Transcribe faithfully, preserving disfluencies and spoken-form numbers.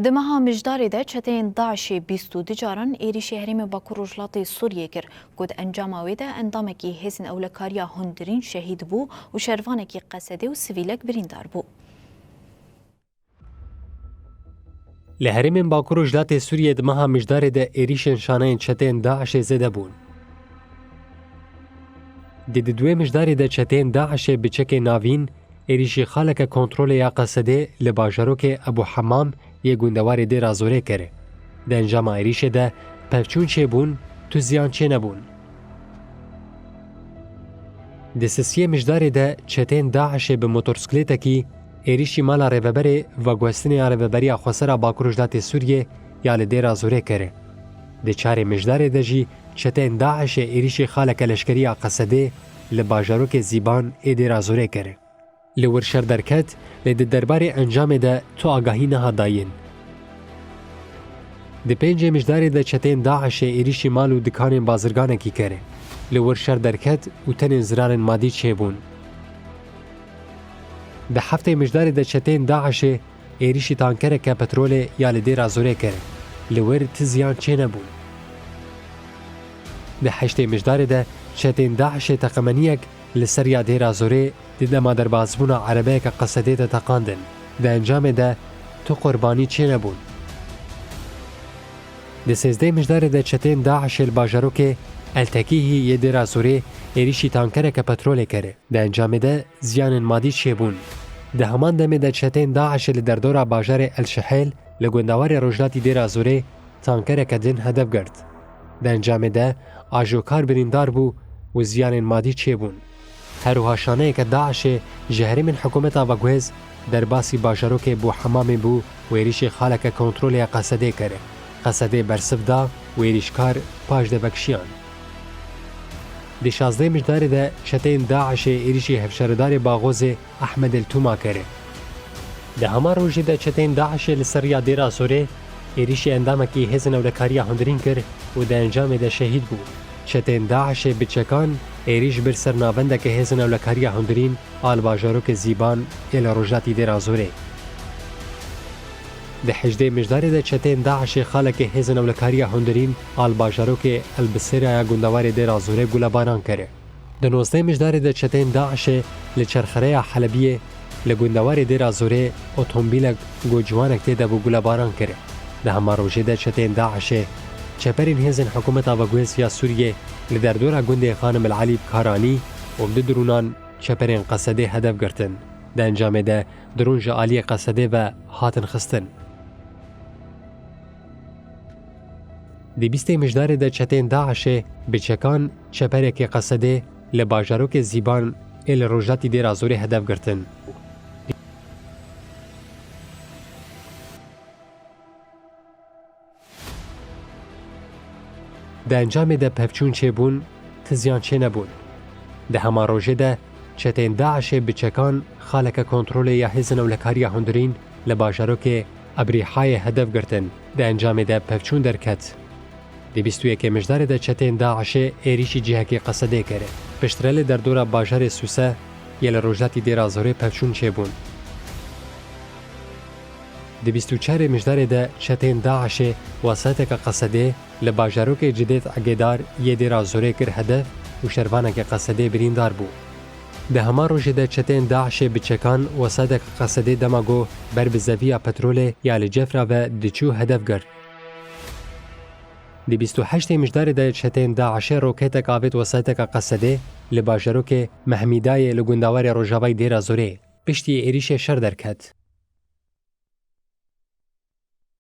Di meha Mijdarê de çeteyên DAIŞê bîst û du caran êrîşî herêmên Bakur Rojhilatê Sûriyê kir, ku di encama wê de endamekî Hêzên Ewlekariya Hundirîn şehîd bû û şervanekî Qesedê û sivîlek birîndar bû. Li herêmên Bakur Rojhilatê Sûriyê di meha Mijdarê de êrîşên şaneyên çeteyên DAIŞê zêde bûn. Di di duê Mijdarê de çeteyên DAIŞê bi çekê navîn êrîşî xaleke kontrolê ya Qesedê li bajarokê Ebû Hemam yê gundewarê Dêra Zorê kir. Di encama êrîşê de pevçûn çêbûn, tu ziyan çênebûn. Di sisiyê Mijdarê de çeteyên DAIŞê bi motorsklêtekî êrîşî mala rêveberê veguhestinê ya Rêveberiya Xwesera Bakur Rojhilatê Sûriyê ya li Dêra Zorê kir. Di çarê Mijdarê de jî çeteyên DAIŞê êrîşî xaleke leşkerî ya Qesedê li bajarokê Zîban ê Dêra Zorê kir. Li wir şer derket, lê di derbarê encamê de tu agahî nehat dayîn. Di pêncê Mijdarê de çeteyên DAIŞê êrîşî mal û dikanên bazirganekî kir. Li wir şer derket û tenê zirarên madî çêbûn. Di heftê Mijdarê de çeteyên DAIŞê êrîşî tankereke petrolê ya li Dêra Zorê kir. Li wir ti ziyan çênebûn. Di heştê Mijdarê de çeteyên DAIŞê teqemeniyek li ser ya Dêra Zorê di dema derbasbûna erebeyeke Qesedê de teqandin. Di encamê de tu qurbanî çênebûn. Di sêzdehê Mijdarê de çeteyên DAIŞê li bajarokê El Tekîhî yê Dêra Zorê êrîşî tankereke petrolê kir. Di encamê de ziyanên madî çêbûn. Di heman demê de çeteyên DAIŞê li derdora bajarê El Şihêl li gundewarê rojhilatî Dêra Zorê tankereke din hedef girt. Di encamê de ajokar birîndar bû û ziyanên madî çêbûn. Her wiha şaneyeke DAIŞê ji herêmên hikûmeta veguhêz derbasî bajarokê Bû Hemamê bû û êrîşî xaleke kontrolê ya Qesedê kir. Qesedê bersiv da û êrîşkar paş de vekişiyan. Di şazdehê Mijdarê de çeteyên DAIŞê êrîşî hevşaredarê Baxozê Ehmed El Tûma kir. Di hema rojê de çeteyên DAIŞê li ser riya Dêra Zorê êrîşî endamekî Hêzên Ewlekariya Hundirîn kir û di encamê de şehîd bû. Çeteyên DAIŞê bi çekan êrîş bir ser navendeke Hêzên Ewlekariya Hundirîn a li bajarokê Zîban ê li rojhilatî Dêra Zorê. Di hejdê Mijdarê de çeteyên DAIŞê xalekê Hêzên Ewlekariya Hundirîn a li bajarokê El Bisêra ya gundewarê Dêra Zorê gulebaran kir. Di nozdehê Mijdarê de çeteyên DAIŞê li çerxereya Helebiyê li gundewarê Dêra Zorê otomobîlek ku ciwanek tê de bû gulebaran kir. Di hema rojê de çeteyên DAIŞê çeperên hêzên hikûmeta veguhêz ya Sûriyê li derdora gundê Xanim El Elî bi kar anî û bi du drûnan çeperên Qesedê hedef girtin. Di encamê de drûn ji aliyê Qesedê ve hatin xistin. Di bîstê Mijdarê de çeteyên DAIŞê bi çekan çeperekê Qesedê li bajarokê Zîban ê li rojhilatî Dêra Zorê hedef girtin. Di encamê de pevçûn çêbûn, ti ziyan çênebûn. Di hema rojê de çeteyên DAIŞê bi çekan xaleke kontrolê ya Hêzên Ewlekariya Hundirîn li bajarokê Ebrîhayê hedef girtin. Di encamê de pevçûn derket. Di bîst û yekê Mijdarê de çeteyên DAIŞê êrîşî cihekê Qesedê kir. Piştre li derdora bajarê Sûse yê li rojhilatî Dêra Zorê pevçûn çêbûn. Di bîst û çarê Mijdarê de çeteyên DAIŞê wesayeteke Qesedê li bajarokê Cidêt Egêdar yê Dêra Zorê kir hedef û şervanekî Qesedê birîndar bû. Di hema rojê de çeteyên DAIŞê bi çekan wesayeteke Qesedê dema ku ber bi zeviya petrolê ya li Cefra ve diçû hedef girt. Di bîst û heştê Mijdarê de çeteyên DAIŞê roketek avêt wesayeteke Qesedê li bajarokê Mehmîdayê li gundewarê rojavayî Dêra Zorê. Piştî êrîşê şer derket.